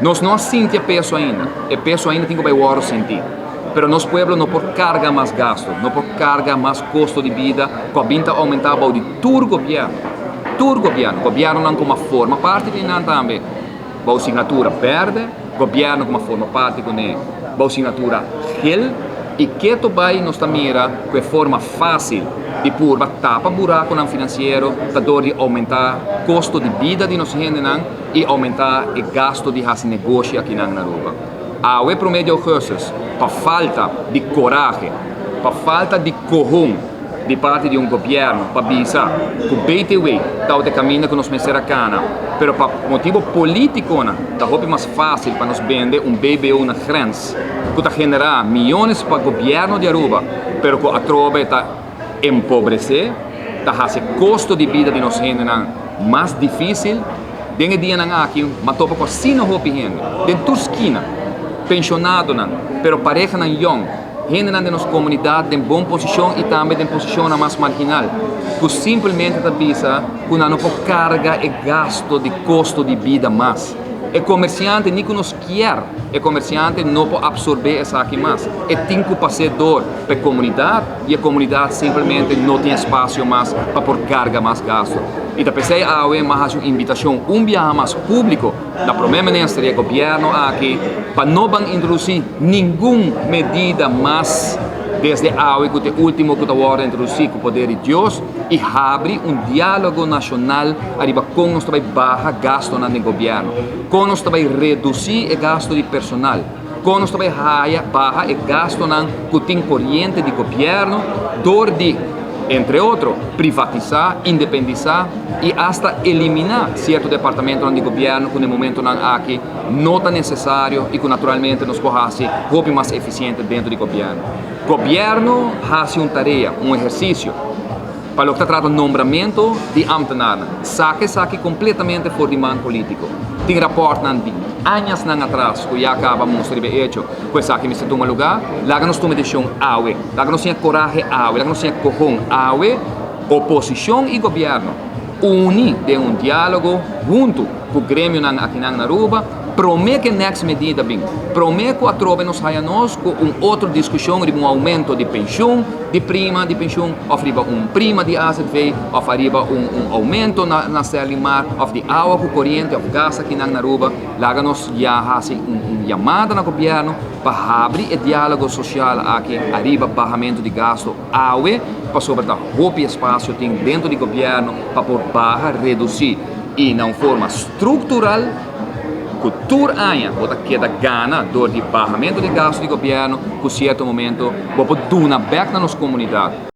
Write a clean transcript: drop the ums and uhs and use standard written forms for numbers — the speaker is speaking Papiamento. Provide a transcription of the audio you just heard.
Nos no a sinti e peso ainda. E peso ainda tin ku bai wòrdu sintí. Pero nos pueblo no por karga mas gastu, no por karga mas kosto di bida ku a bin ta oumentá bou di tur gobièrnu. Tur gobièrnu. Gobièrnunan ku a forma parti di nan tambe bou signatura bèrdè, gobièrnu ku a forma parti kuné bou signatura gel. I ketu bai nos ta mira ku e forma fásil di purba tapa burakunan finansiero ta dor di oumentá kosto di bida di nos hendenan i oumentá e gasto di hasi negoshi akinan na Aruba. Awe promé di ougùstùs, pa falta di korahe, pa falta di kohon di parti di un gobièrnu pa bisa ku BTW tabata e kaminda ku nos mester a kana, pero pa motibu polítikonan ta hopi mas fásil pa nos bende un BBO na grens ku ta generá miónes pa gobièrnu di Aruba, pero ku atrobe ta empobresé, ta hasi kosto di bida di nos hendenan mas difísil. Den e dianan aki m'a topa ku asina hopi hende, den tur skina, penshonadonan, pero parehanan yòn, hendenan den nos komunidat den bon posishon i tambe den posishonnan mas marginal, ku simpelmente ta bisa ku nan no por karga e gasto di kosto di bida mas. E komersiante ni ku nos kier, e komersiante no por apsorbé esaki mas. E tin ku pas'é dor pa e komunidat i e komunidat simpelmente no tin espasio mas pa por karga mas gasto. I ta p'esei awe m'a hasi un invitashon un biaha mas públiko na Promé Minister i e gobièrnu aki pa no ban introdusí ningun medida mas desde awe ku ta e último ku ta wòrdu introdusí ku poder di Dios i habri un diálogo nashonal ariba kon nos ta bai baha gastonan den gobièrnu, kon nos ta bai redusí e gasto di personal, kon nos ta bai haya baha e gastonan ku tin koriente di gobièrnu dor di, entre otro, privatisá, independisá i asta eliminá sierto departamentonan di gobièrnu ku na e momentonan aki no ta nesesario i ku naturalmente nos por hasi hopi mas efisiente dentro di gobièrnu. Gobièrnu hasi un tarea, un ehersisio, pa loke ta trata nombramentu di ámtenarnan. Saka esaki kompletamente for di man polítiko. Tin rapòrtnan di añasnan atras ku ya kaba mustra riba e echo ku esaki mester tuma lugá. Laga nos tuma e desishon awe. Laga nos siña korahe awe. Laga nos siña kohon awe. Oposishon i gobièrnu uni den un diálogo huntu ku gremionan akinan na Aruba promé ku e nèks medida bin, promé ku atrobe nos haya nos ku un otro diskushon riba un oumento di penshun, di prima di penshun òf riba un prima di azv òf ariba un un oumento na na Serlimar òf di awa ku koriente òf gas akinan na Aruba. Laga nos ya hasi un un yamada na gobièrnu pa habri e diálogo sosial aki ariba bahamentu di gasto awe pasobra ta hopi espasio tin dentro di gobièrnu pa por baha, redusí i na un forma struktural ku tur aña bo ta keda gana dor di bahamentu di gastu di gobièrnu ku sierto momento bo por duna bèk na nos komunidat.